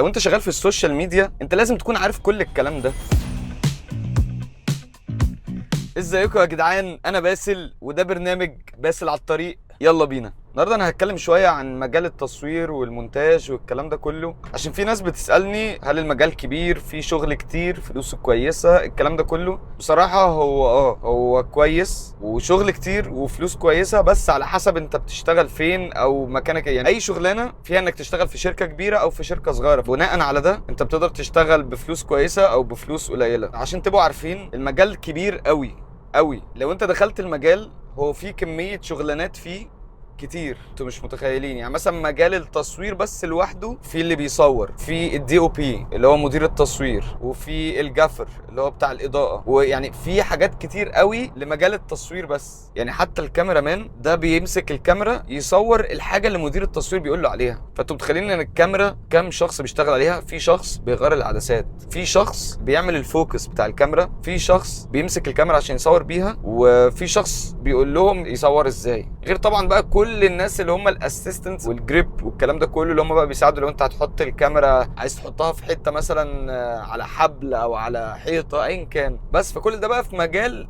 لو انت شغال في ال social media، انت لازم تكون عارف كل الكلام ده. ازيكم يا جدعان؟ انا باسل وده برنامج باسل على الطريق. يلا بينا. النهارده انا هتكلم شوية عن مجال التصوير والمونتاج والكلام ده كله، عشان في ناس بتسالني: هل المجال كبير؟ في شغل كتير؟ فلوسه كويسه؟ الكلام ده كله. بصراحة هو كويس وشغل كتير وفلوس كويسه، بس على حسب انت بتشتغل فين او مكانك ايه. يعني اي شغلانة فيها انك تشتغل في شركة كبيرة او في شركة صغيره، بناء على ده انت بتقدر تشتغل بفلوس كويسة او بفلوس قليله. عشان تبقوا عارفين، المجال كبير قوي قوي. لو انت دخلت المجال، هو في كمية شغلانات فيه كتير انتوا مش متخيلين. يعني مثلا مجال التصوير بس لوحده، في اللي بيصور، في ال DOP اللي هو مدير التصوير، وفي ال gaffer اللي هو بتاع الاضاءه، ويعني في حاجات كتير قوي لمجال التصوير بس. يعني حتى ال cameraman ده بيمسك الكاميرا يصور الحاجة اللي مدير التصوير بيقول له عليها. فانتوا متخيلين ان الكاميرا كام شخص بيشتغل عليها؟ في شخص بيغير العدسات، في شخص بيعمل ال focus بتاع الكاميرا، في شخص بيمسك الكاميرا عشان يصور بيها، وفي شخص بيقول لهم يصور ازاي. غير طبعا بقى كل الناس اللي هم ال assistants وال grip والكلام ده كله، اللي هم بقى بيساعدوا لو انت هتحط الكاميرا، عايز تحطها في حتة مثلا على حبل او على حيطه، ايا كان. بس فكل ده بقى في مجال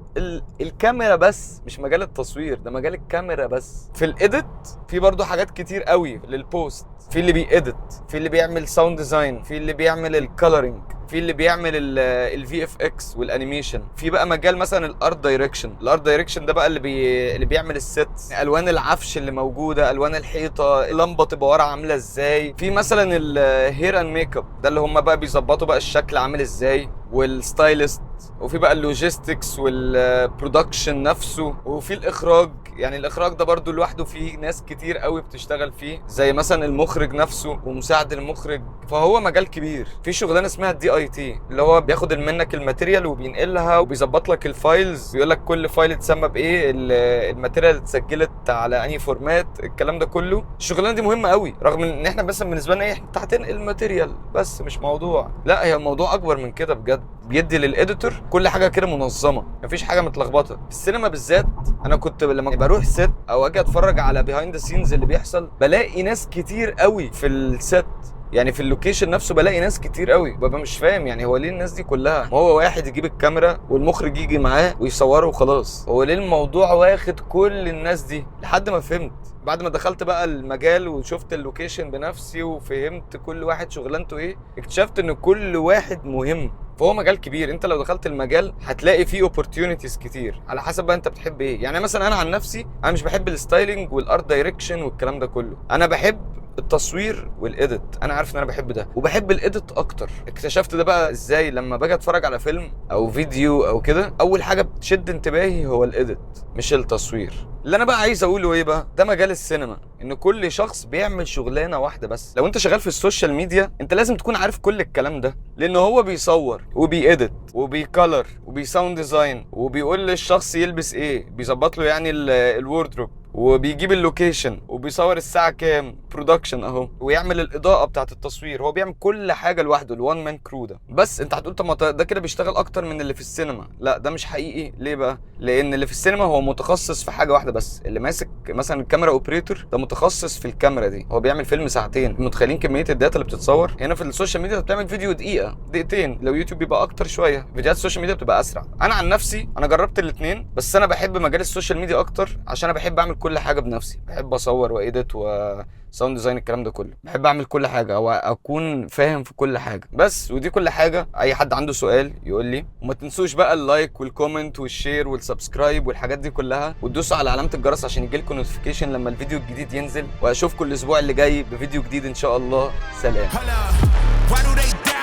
الكاميرا بس، مش مجال التصوير، ده مجال الكاميرا بس. في ال edit في برضو حاجات كتير قوي لل post. في اللي بي edit، في اللي بيعمل sound design، في اللي بيعمل ال coloring، في اللي بيعمل ال VFX وال animation. في بقى مجال مثلا ال art direction. ال art direction ده بقى اللي بيعمل ال set، الوان العفش اللي موجوده، الوان الحيطه، اللمبة تبقى ورا عامله ازاي. في مثلا ال hair and makeup، ده اللي هم بقى بيظبطوا بقى الشكل عامل ازاي، وال stylist. وفي بقى ال logistics وال production نفسه، وفي الاخراج. يعني الاخراج ده برضو لوحده فيه ناس كتير قوي بتشتغل فيه، زي مثلا المخرج نفسه ومساعد المخرج. فهو مجال كبير. في شغلانة اسمها ال DIT، اللي هو بياخد منك ال material وبينقلها وبيظبط لك ال files، بيقول لك كل file اتسمى بايه، ال material اتسجلت على انهي format، الكلام ده كله. الشغلانة دي مهمة قوي، رغم ان احنا مثلا بالنسبة لنا ايه؟ انت هتنقل material بس، مش موضوع. لا، هي الموضوع اكبر من كده بجد. بيدي لل editor كل حاجة كده منظمه، مفيش حاجة متلخبطه. في السينما بالذات، انا كنت لما بروح set او اجي اتفرج على behind the scenes اللي بيحصل، بلاقي ناس كتير قوي في ال set، يعني في ال location نفسه بلاقي ناس كتير قوي، ببقى مش فاهم يعني هو ليه الناس دي كلها؟ ما هو واحد يجيب الكاميرا والمخرج يجي معاه ويصوره وخلاص. هو ليه الموضوع واخد كل الناس دي؟ لحد ما فهمت بعد ما دخلت بقى المجال وشفت ال location بنفسي وفهمت كل واحد شغلانته ايه، اكتشفت ان كل واحد مهم. فهو مجال كبير. انت لو دخلت المجال هتلاقي فيه opportunities كتير، على حسب بقى انت بتحب ايه. يعني مثلا انا عن نفسي، انا مش بحب ال styling وال art direction والكلام ده كله. انا بحب التصوير وال edit. انا عارف ان انا بحب ده وبحب ال edit اكتر. اكتشفت ده بقى ازاي؟ لما باجي اتفرج على فيلم او فيديو او كده، اول حاجة بتشد انتباهي هو ال edit مش التصوير. اللي انا بقى عايز اقوله ايه بقى؟ ده مجال السينما، ان كل شخص بيعمل شغلانة واحدة بس. لو انت شغال في ال social media، انت لازم تكون عارف كل الكلام ده، لان هو بيصور وبي edit وبي color وبي sound design وبيقول للشخص يلبس ايه، بيظبط له يعني ال wardrobe، وبيجيب ال location، وبيصور الساعة كام، production اهو، ويعمل الاضاءة بتاعه التصوير. هو بيعمل كل حاجة لوحده، ال one man crew ده. بس انت هتقول: طب ما ده كده بيشتغل اكتر من اللي في السينما. لا، ده مش حقيقي. ليه بقى؟ لان اللي في السينما هو متخصص في حاجة واحدة بس. اللي ماسك مثلا ال camera operator ده متخصص في الكاميرا دي. هو بيعمل فيلم ساعتين، متخيلين كمية ال data اللي بتتصور؟ هنا في ال social media بتعمل فيديو دقيقه، دقيقتين، لو يوتيوب بيبقى اكتر شويه. فيديوهات ال social media بتبقى اسرع. انا عن نفسي انا جربت الاثنين، بس انا بحب مجال ال social media اكتر عشان انا بحب اعمل كل حاجة بنفسي. بحب اصور و edit و sound design، الكلام ده كله. بحب اعمل كل حاجة او اكون فاهم في كل حاجة بس. ودي كل حاجه. اي حد عنده سؤال يقول لي، وما تنسوش بقى ال like وال comment وال share وال subscribe والحاجات دي كلها، وتدوسوا على علامة الجرس عشان يجيلكم notification لما الفيديو الجديد ينزل. واشوفكم الاسبوع اللي جاي بفيديو جديد ان شاء الله. سلام. Hold up. Why do they